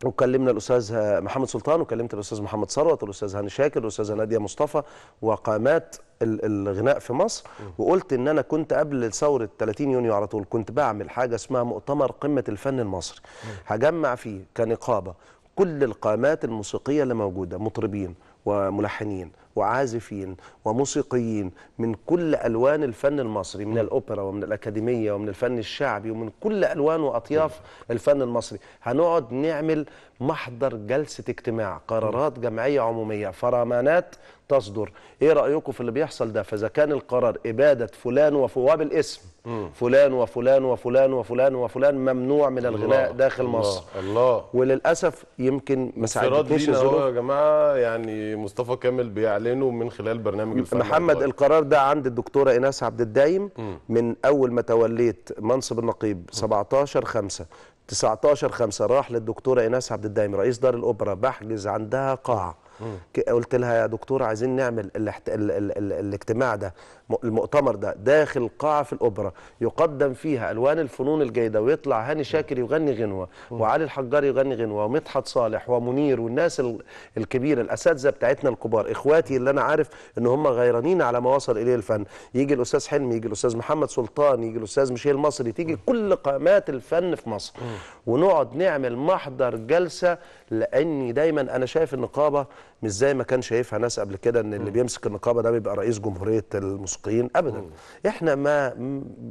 وكلمنا الاستاذ محمد سلطان، وكلمت الاستاذ محمد ثروت، والاستاذ هاني شاكر، والاستاذه ناديه مصطفى، وقامات الغناء في مصر. وقلت ان انا كنت قبل ثورة 30 يونيو على طول كنت بعمل حاجة اسمها مؤتمر قمة الفن المصري، هجمع فيه كنقابه كل القامات الموسيقية اللي موجودة، مطربين وملحنين وعازفين وموسيقيين من كل ألوان الفن المصري، من الأوبرا ومن الأكاديمية ومن الفن الشعبي ومن كل ألوان وأطياف الفن المصري. هنقعد نعمل محضر جلسة اجتماع، قرارات جمعية عمومية، فرمانات تصدر، ايه رأيكم في اللي بيحصل ده؟ فإذا كان القرار إبادة فلان وفلان بالاسم، فلان وفلان وفلان وفلان وفلان ممنوع من الغناء داخل مصر. الله. وللأسف يمكن ما ساعدتنيش الظروف يا جماعة. يعني مصطفى كامل بيعلن نعلنه من خلال برنامج الفن محمد؟ القرار ده عند الدكتورة ايناس عبد الدايم من اول ما توليت منصب النقيب 17/5 19/5 راح للدكتوره ايناس عبد الدايم رئيس دار الاوبرا، بحجز عندها قاعة. قلت لها يا دكتورة عايزين نعمل الاجتماع ده، المؤتمر ده داخل قاعة في الاوبرا يقدم فيها الوان الفنون الجيدة، ويطلع هاني شاكر يغني غنوه، وعلي الحجار يغني غنوه، ومدحت صالح ومنير والناس الكبيرة، الاساتذة بتاعتنا الكبار، اخواتي اللي انا عارف ان هم غيرانين على ما وصل اليه الفن، يجي الاستاذ حلمي، يجي الاستاذ محمد سلطان، يجي الاستاذ ميشيل مصري، تيجي كل قامات الفن في مصر، ونقعد نعمل محضر جلسه. لاني دايما انا شايف النقابة مش زي ما كان شايفها ناس قبل كده، ان اللي بيمسك النقابة ده بيبقى رئيس جمهورية الموسيقيين ابدا. احنا ما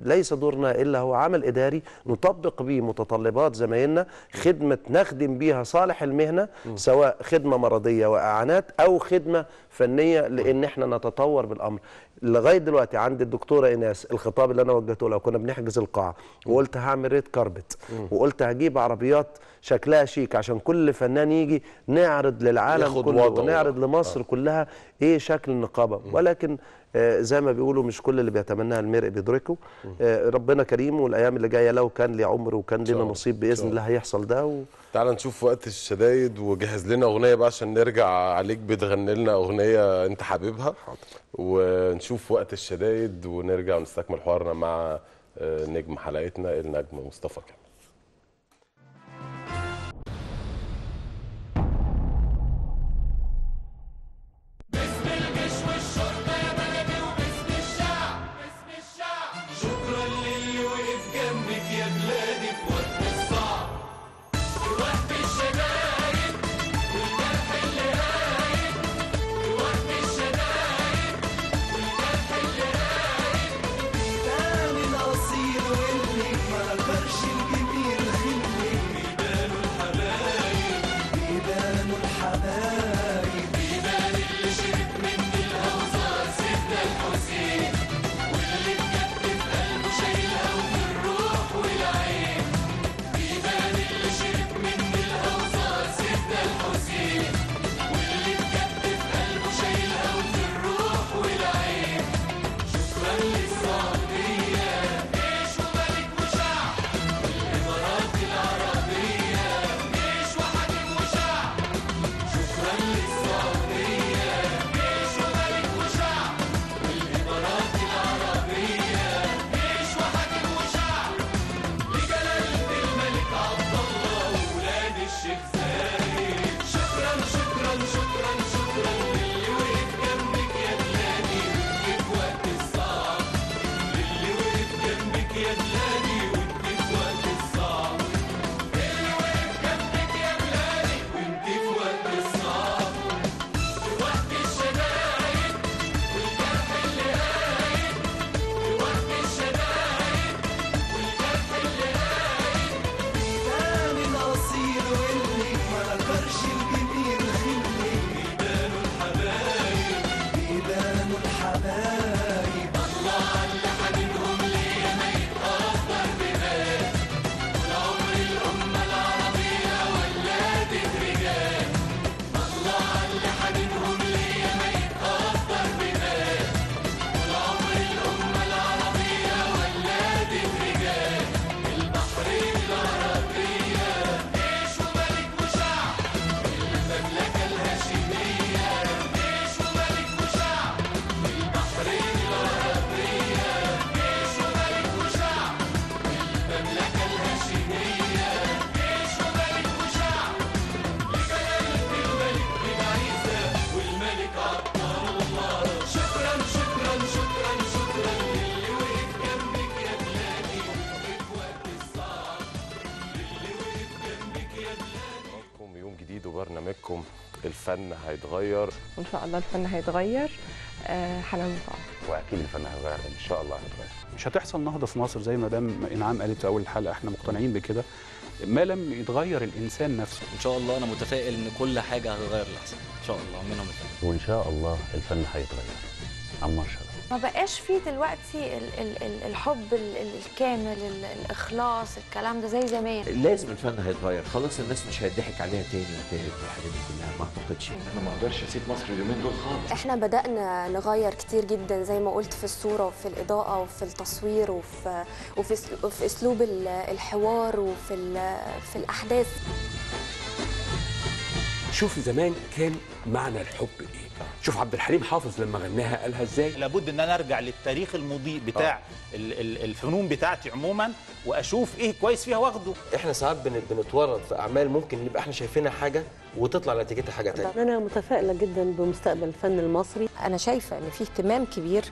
ليس دورنا الا هو عمل اداري نطبق به متطلبات زمايلنا، خدمة نخدم بيها صالح المهنة، سواء خدمة مرضية واعانات او خدمة فنية، لان احنا نتطور بالامر. لغاية دلوقتي عند الدكتورة ايناس الخطاب اللي انا وجهته لها، كنا بنحجز القاعة وقلت هعمل red carpet، وقلت هجيب عربيات شكلها شيك عشان كل فنان يجي نعرض للعالم كله ونعرض لمصر كلها ايه شكل النقابة. ولكن زي ما بيقولوا مش كل اللي بيتمناها المرء بيدركه. ربنا كريم، والايام اللي جاية لو كان لي عمر وكان لنا نصيب باذن الله هيحصل ده. تعال نشوف وقت الشدايد، وجهز لنا اغنية بقى عشان نرجع عليك بتغني لنا اغنية انت حاببها. حاضر. ونشوف وقت الشدايد ونرجع ونستكمل حوارنا مع نجم حلقتنا النجم مصطفى كامل. برنامجكم الفن هيتغير، وان شاء الله الفن هيتغير. حنان مطاع، واكيد الفن هيتغير ان شاء الله هيتغير. مش هتحصل نهضة في مصر زي ما مدام انعام قالت في اول الحلقة، احنا مقتنعين بكده ما لم يتغير الانسان نفسه. ان شاء الله انا متفائل ان كل حاجة هتتغير للاحسن ان شاء الله، منهم الفن، وان شاء الله الفن هيتغير. عمار شرف. ما بقاش فيه دلوقتي الحب الكامل، الاخلاص، الكلام ده زي زمان. لازم الفن هيتغير خلاص، الناس مش هيضحك عليها تاني وتالت والحاجات دي كلها، ما اعتقدش. انا ما اقدرش اسيب مصر اليومين دول خالص. احنا بدأنا نغير كتير جدا زي ما قلت، في الصورة وفي الإضاءة وفي التصوير وفي وفي, وفي اسلوب الحوار وفي في الاحداث. شوف زمان كان معنى الحب ايه، شوف عبد الحليم حافظ لما غناها قالها ازاي. لابد ان انا ارجع للتاريخ المضيء بتاع الفنون بتاعتي عموما، واشوف ايه كويس فيها واخده. احنا ساعات بنتورط في اعمال ممكن نبقى احنا شايفينها حاجة وتطلع نتيجتها حاجة ثانية. انا متفائلة جدا بمستقبل الفن المصري. انا شايفه ان في اهتمام كبير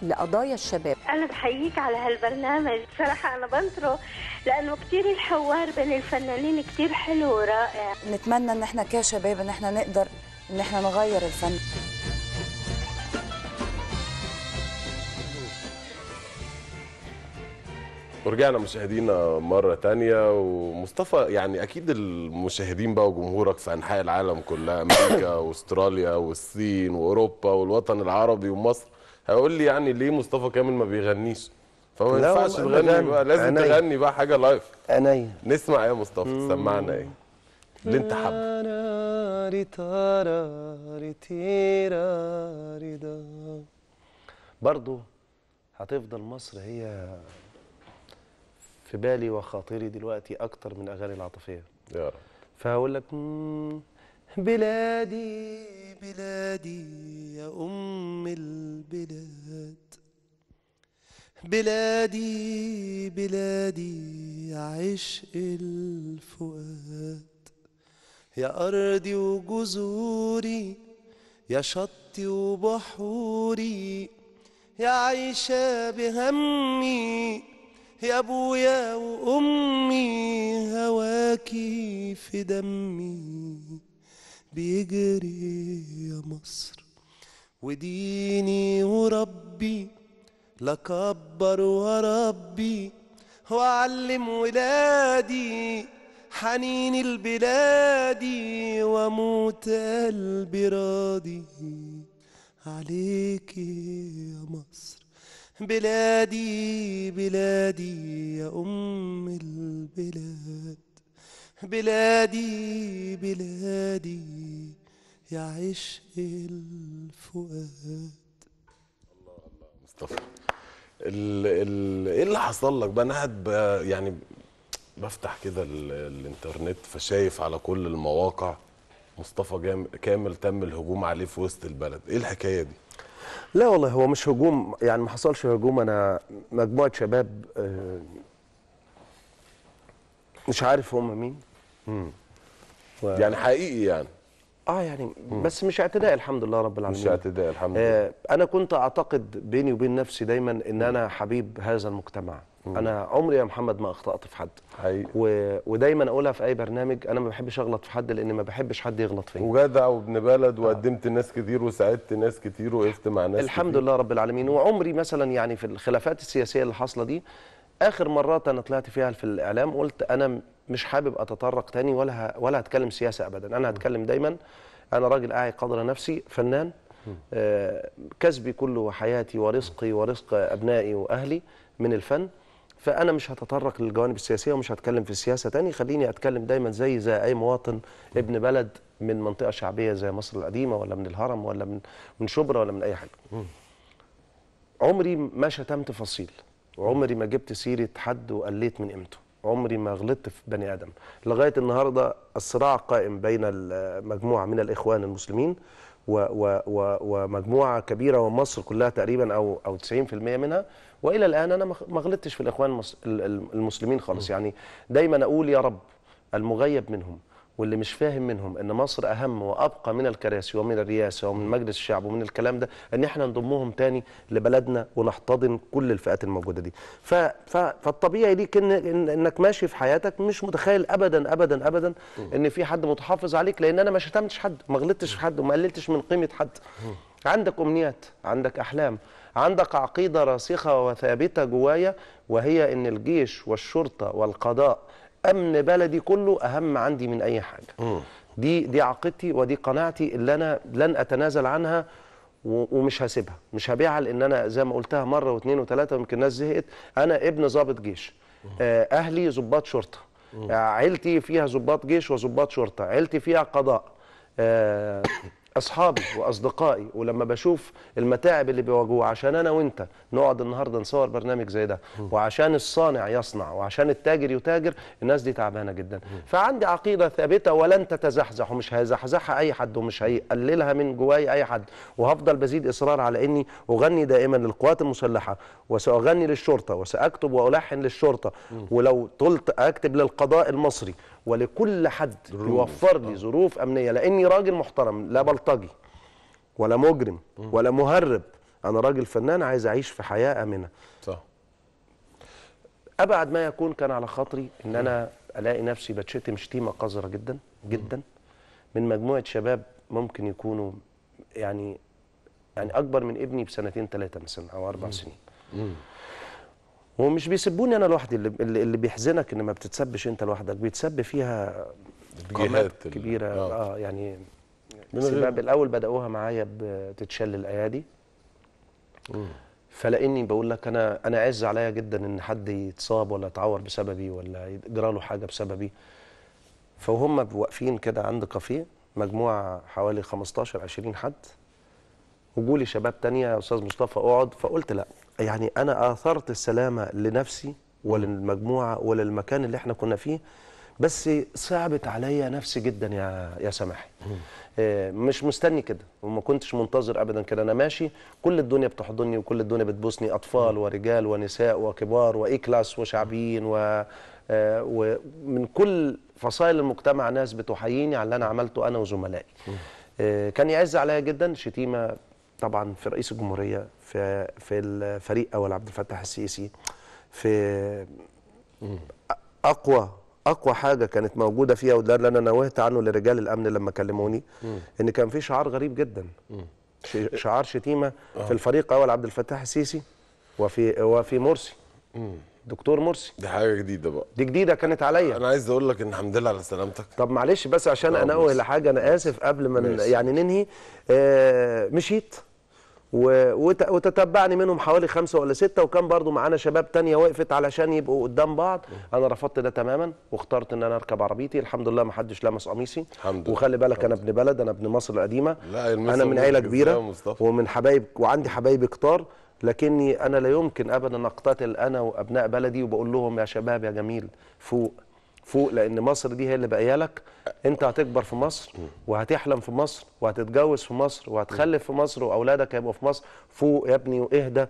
لقضايا الشباب. انا بحييك على هالبرنامج بصراحة، انا بنطره لانه كثير الحوار بين الفنانين كثير حلو ورائع. نتمنى ان احنا كشباب ان احنا نقدر ان احنا نغير الفن. ورجعنا مشاهدينا مرة تانية. ومصطفى، يعني أكيد المشاهدين بقى وجمهورك في أنحاء العالم كلها، أمريكا وأستراليا والصين وأوروبا والوطن العربي ومصر، هيقول لي يعني ليه مصطفى كامل ما بيغنيش؟ فما ينفعش تغني بقى، لازم عيني. تغني بقى حاجة لايف. عينيا. نسمع إيه يا مصطفى؟ سمعنا إيه؟ اللي أنت حابة. برضه هتفضل مصر هي في بالي وخاطري دلوقتي أكتر من أغاني العاطفية. يا رب. فهقول لك بلادي بلادي يا أم البلاد، بلادي بلادي يا عشق الفؤاد، يا أرضي وجذوري، يا شطي وبحوري، يا عايشة بهمي، يا أبويا وأمي، هواكي في دمي بيجري يا مصر، وديني وربي لكبر وربي، وأعلم ولادي حنين البلادي، وأموت قلبي راضي عليكي يا مصر. بلادي بلادي يا أم البلاد، بلادي بلادي يا عشق الفؤاد. الله الله مصطفى، ايه اللي حصل لك بقى؟ انا قاعد يعني بفتح كده الانترنت، فشايف على كل المواقع مصطفى كامل تم الهجوم عليه في وسط البلد، ايه الحكاية دي؟ لا والله هو مش هجوم، يعني ما حصلش هجوم. انا مجموعة شباب مش عارف هم مين. يعني حقيقي يعني يعني بس مش اعتداء، الحمد لله رب العالمين. مش اعتداء الحمد لله. انا كنت اعتقد بيني وبين نفسي دايما ان انا حبيب هذا المجتمع. انا عمري يا محمد ما اخطأت في حد حقيقي. ودايما اقولها في اي برنامج، انا ما بحبش اغلط في حد لان ما بحبش حد يغلط فيا. وجدع وابن بلد، وقدمت ناس كتير وساعدت ناس كتير وقفت مع ناس الحمد كتير. لله رب العالمين. وعمري مثلا يعني في الخلافات السياسية اللي حاصله دي، اخر مرات انا طلعت فيها في الاعلام قلت انا مش حابب اتطرق تاني ولا هتكلم سياسة ابدا. انا هتكلم دايما، انا راجل اعي قدر نفسي، فنان، كسبي كله وحياتي ورزقي ورزق ابنائي واهلي من الفن، فأنا مش هتطرق للجوانب السياسية ومش هتكلم في السياسة تاني. خليني أتكلم دايما زي أي مواطن ابن بلد من منطقة شعبية زي مصر القديمة، ولا من الهرم، ولا من شبرا، ولا من أي حاجة. عمري ما شتمت فصيل، وعمري ما جبت سيرة حد وقليت من قيمته، عمري ما غلطت في بني آدم. لغاية النهاردة الصراع قائم بين مجموعة من الإخوان المسلمين ومجموعة كبيرة، ومصر كلها تقريبا أو 90% منها، وإلى الآن أنا ما غلطتش في الإخوان المسلمين خالص. يعني دايما أقول يا رب المغيب منهم واللي مش فاهم منهم ان مصر اهم وابقى من الكراسي ومن الرئاسة ومن مجلس الشعب ومن الكلام ده، ان احنا نضمهم تاني لبلدنا ونحتضن كل الفئات الموجودة دي. فالطبيعي ليك إن انك ماشي في حياتك مش متخيل ابدا ابدا ابدا ان في حد متحفظ عليك، لان انا ما شتمتش حد، ما غلطتش في حد، وما قللتش من قيمة حد. عندك امنيات، عندك احلام، عندك عقيدة راسخة وثابتة جوايا، وهي ان الجيش والشرطة والقضاء، امن بلدي كله اهم عندي من اي حاجة. دي عقيدتي ودي قناعتي اللي انا لن اتنازل عنها، ومش هسيبها، مش هبيعها، لان انا زي ما قلتها مرة واثنين وثلاثة ويمكن الناس زهقت. انا ابن ضابط جيش، اهلي ضباط شرطه، عيلتي فيها ضباط جيش وضباط شرطه، عيلتي فيها قضاء، اصحابي واصدقائي. ولما بشوف المتاعب اللي بيواجهوها عشان انا وانت نقعد النهارده نصور برنامج زي ده، وعشان الصانع يصنع وعشان التاجر يتاجر، الناس دي تعبانة جدا. فعندي عقيدة ثابتة ولن تتزحزح، ومش هيزحزحها اي حد، ومش هيقللها من جواي اي حد، وهفضل بزيد اصرار على اني اغني دائما للقوات المسلحة، وساغني للشرطة، وساكتب والحن للشرطة، ولو طلت اكتب للقضاء المصري ولكل حد يوفر لي ظروف امنية، لاني راجل محترم، لا بلطجي ولا مجرم ولا مهرب، انا راجل فنان عايز اعيش في حياة امنه. صح. ابعد ما يكون كان على خاطري ان انا الاقي نفسي بتشتم شتيمه قذرة جدا جدا من مجموعة شباب ممكن يكونوا يعني اكبر من ابني بسنتين ثلاثة مثلا او 4 سنين. ومش بيسبوني انا لوحدي، اللي بيحزنك ان ما بتتسبش انت لوحدك، بيتسب فيها قامات كبيرة. يعني سباب الاول بداوها معايا بتتشل الايادي. فلاني بقول لك انا عز عليا جدا ان حد يتصاب ولا يتعور بسببي ولا يجرى له حاجة بسببي. فهم واقفين كده عند كافيه، مجموعة حوالي 15 20 حد، وجولي شباب تانية، يا استاذ مصطفى اقعد. فقلت لا، يعني انا اثرت السلامة لنفسي وللمجموعه وللمكان اللي احنا كنا فيه، بس صعبت عليا نفسي جدا يا سماحي. مش مستني كده وما كنتش منتظر ابدا كده. انا ماشي كل الدنيا بتحضني وكل الدنيا بتبوسني، اطفال ورجال ونساء وكبار و A class وشعبيين ومن كل فصائل المجتمع ناس بتحييني على اللي انا عملته انا وزملائي. كان يعز عليا جدا شتيمه طبعا في رئيس الجمهورية، في الفريق اول عبد الفتاح السيسي، في اقوى حاجة كانت موجودة فيها، وده اللي انا نوهت عنه لرجال الامن لما كلموني، ان كان في شعار غريب جدا، شعار شتيمه في الفريق اول عبد الفتاح السيسي وفي مرسي، دكتور مرسي. دي حاجة جديدة بقى، دي جديدة كانت عليا. انا عايز اقول لك ان الحمد لله على سلامتك. طب معلش بس عشان انوه لحاجة، انا اسف قبل ما يعني ننهي. مشيت وتتبعني منهم حوالي 5 ولا 6، وكان برضو معانا شباب تانية وقفت علشان يبقوا قدام بعض. انا رفضت ده تماما واخترت ان انا اركب عربيتي. الحمد لله ما حدش لمس قميصي. الحمد لله. وخلي بالك انا ابن بلد، انا ابن مصر القديمة، لا انا من عيله كبيرة ومن حبايب، وعندي حبايب كتار، لكني انا لا يمكن ابدا اقتتل انا وابناء بلدي. وبقول لهم يا شباب يا جميل، فوق فوق، لان مصر دي هي اللي باقية لك. انت هتكبر في مصر وهتحلم في مصر وهتتجوز في مصر وهتخلف في مصر واولادك هيبقوا في مصر. فوق يا ابني واهدى،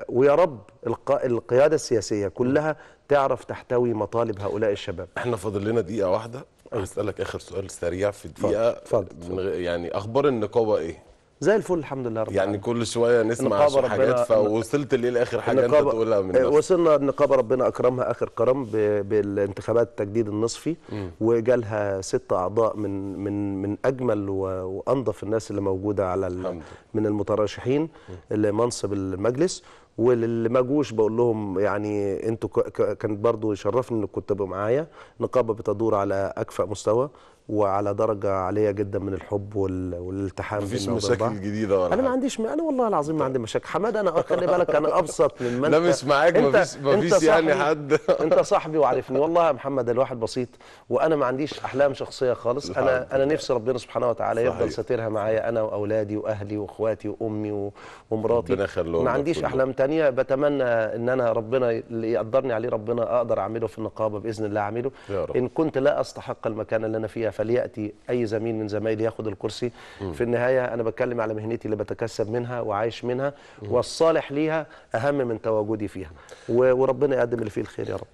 ويا رب القيادة السياسية كلها تعرف تحتوي مطالب هؤلاء الشباب. احنا فاضل لنا دقيقة واحدة، هسألك اخر سؤال سريع في دقيقة. اتفضل. يعني اخبار النقابة ايه؟ زي الفل الحمد لله رب يعني كل شوية نسمع حاجات، فوصلت ليه لاخر حاجة انت تقولها من نفسك؟ وصلنا النقابة ربنا اكرمها اخر كرم بالانتخابات التجديد النصفي، وجالها 6 اعضاء من من من اجمل وانظف الناس اللي موجودة على من المترشحين لمنصب المجلس. وللي ما جوش بقول لهم يعني انتوا كانت برضو يشرفني انكم تبقوا معايا. نقابة بتدور على اكفأ مستوى وعلى درجه عالية جدا من الحب والالتحام. مفيش مشاكل جديدة ولا انا ما عنديش، انا والله العظيم ما عندي مشاكل حماد. انا خلي بالك انا ابسط من ما لا مش معاك، مفيش يعني حد. انت صاحبي وعارفني والله يا محمد، الواحد بسيط وانا ما عنديش احلام شخصية خالص. انا نفسي ربنا سبحانه وتعالى يفضل ساترها معايا انا واولادي واهلي واخواتي وامي ومراتي. ما عنديش احلام ثانية. بتمنى ان انا ربنا اللي يقدرني عليه ربنا اقدر اعمله في النقابة باذن الله اعمله. ان كنت لا استحق المكانة اللي انا فيها فلياتي اي زميل من زمايلي ياخد الكرسي. في النهاية انا بتكلم على مهنتي اللي بتكسب منها وعايش منها، والصالح ليها اهم من تواجدي فيها، وربنا يقدم اللي فيه الخير يا رب.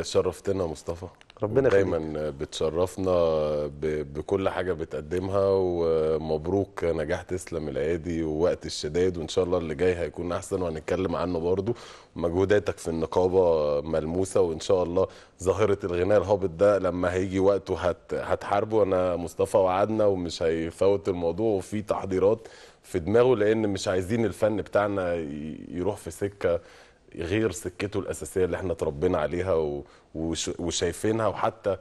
شرفتنا مصطفى، ربنا يخليك، دايما بتشرفنا بكل حاجة بتقدمها، ومبروك نجاح تسلم الايادي ووقت الشدائد، وان شاء الله اللي جاي هيكون احسن وهنتكلم عنه برضو. مجهوداتك في النقابة ملموسة، وان شاء الله ظاهره الغناء الهابط ده لما هيجي وقته هتحاربه. انا مصطفى وعدنا ومش هيفوت الموضوع، وفي تحضيرات في دماغه، لان مش عايزين الفن بتاعنا يروح في سكة غير سكته الأساسية اللي احنا تربينا عليها وشايفينها، وحتى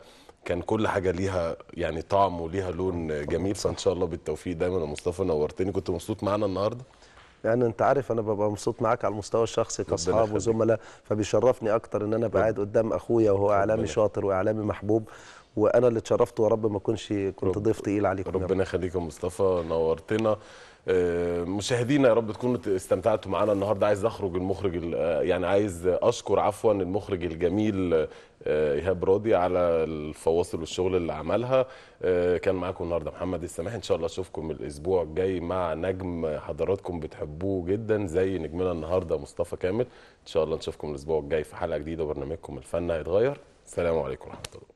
كان كل حاجة ليها يعني طعم وليها لون جميل. فان شاء الله بالتوفيق دايما يا مصطفى، نورتني، كنت مبسوط معانا النهارده. يعني انت عارف انا ببقى مبسوط معاك على المستوى الشخصي كاصحاب وزملاء، فبيشرفني اكتر ان انا ابقى قاعد قدام اخويا وهو اعلامي شاطر واعلامي محبوب، وانا اللي اتشرفت، ويا رب ما اكونش كنت ضيف تقيل عليكم. ربنا يخليك يا مصطفى، نورتنا. مشاهدينا يا رب تكونوا استمتعتوا معانا النهارده. عايز اخرج المخرج يعني عايز اشكر عفوا المخرج الجميل ايهاب راضي على الفواصل والشغل اللي عملها. كان معاكم النهارده محمد السماح، ان شاء الله اشوفكم الاسبوع الجاي مع نجم حضراتكم بتحبوه جدا زي نجمنا النهارده مصطفى كامل. ان شاء الله نشوفكم الاسبوع الجاي في حلقة جديدة وبرنامجكم الفن هيتغير. السلام عليكم ورحمة الله.